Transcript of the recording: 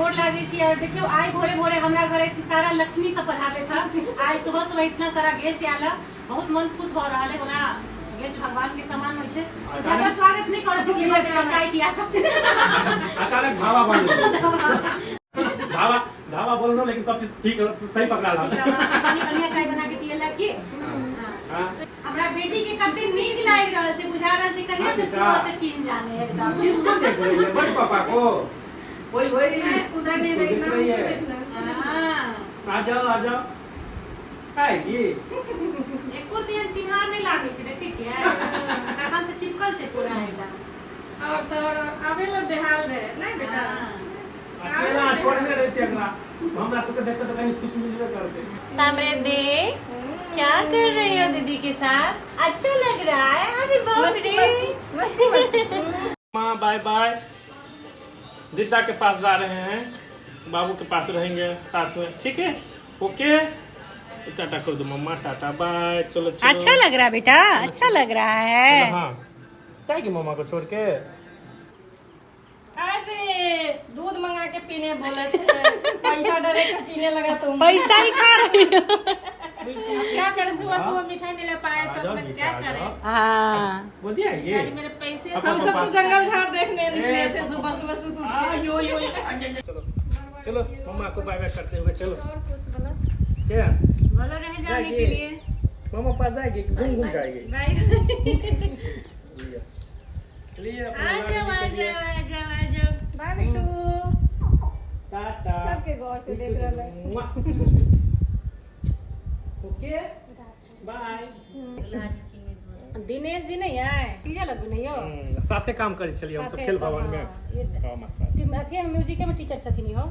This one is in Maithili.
गोर लागै छी। और देखियो आइ भोरे भोरे हमरा घर एते सारा लक्ष्मी सब पधारले था। आइ सुबह सुबह इतना सारा गेस्ट आयल है, बहुत मन खुश भऽ रहल है। ओना गेस्ट भगवान के समान होइ छै, ज्यादा स्वागत नहीं कर सकली, चाय पिया कऽ। अचानक ढाबा बन गेल। ढाबा ढाबा बोल रहा, लेकिन सब चीज ठीक सही पकड़ा ला। कनी बढ़िया चाय बना के पियला की। हाँ। हमरा बेटी के कते नीक लागि रहल छै, बुझा रहल छै कहिया से बेटा। पूरा से चीन जाने एकदम। किसको देख रही है? बड़े पापा को। वही वही उधर नहीं किसको देख देखना, रही है? देखना। हाँ। आ जाओ आ जाओ, आएगी। एको दिन चिन्हार नहीं लागै छै, देखै छियै तखन से चिपकल छै पूरा एकदम। और तो और आवे ला बेहाल रहे नहीं बेटा। हाँ। अकेला छोड़ने रहे छै एकरा, हमरा सबके देख के तऽ कनी खुश मिलबे करतै। समृद्धि क्या कर रही हो दीदी के साथ? अच्छा लग रहा है? अरे बाप रे। माँ बाय बाय, दीदा के पास जा रहे हैं, बाबू के पास रहेंगे साथ में, ठीक है? ओके, टाटा कर दो मम्मा, टाटा बाय। चलो चलो। अच्छा लग रहा है बेटा, अच्छा लग रहा है। चलो, हाँ जाएगी मम्मा को छोड़ के। अरे दूध मंगा के पीने बोले थे, पैसा डरे के पीने लगा तुम। पैसा ही खा रही हो। क्या करे, सुबह सुबह मिठाई मिले पाए तो आ जाओ अपना बेटा, क्या आ करे। जाओ। हाँ वो दिया ये बेचारी मेरे पैसे अब हम सब तो जंगल झाड़ देखने निकले ए, थे सुबह सुबह सुत उठ के। आयो यो यो, अच्छा, अच्छा, चलो चलो मम्मा को बाय बाय करते हुए चलो। क्या बोलो रह जाने के लिए। मम्मा पास जाएगी कि घूम घूम जाएगी? बाय। चलिए अपना आ जाओ आ गाड़ी के लिए। जाओ आ जाओ आ जाओ। बाय बिट्टू। टाटा। सबके गौर से देख रहा है। ओके बाय। दिनेश जी नहीं आए टीजा लगू नहीं हो? साथे काम करै छलियै हम सब साथे खेल सब, भवन में। हाँ, ये हाँ, मस्त। अथी म्यूजिक में टीचर छथिन हो।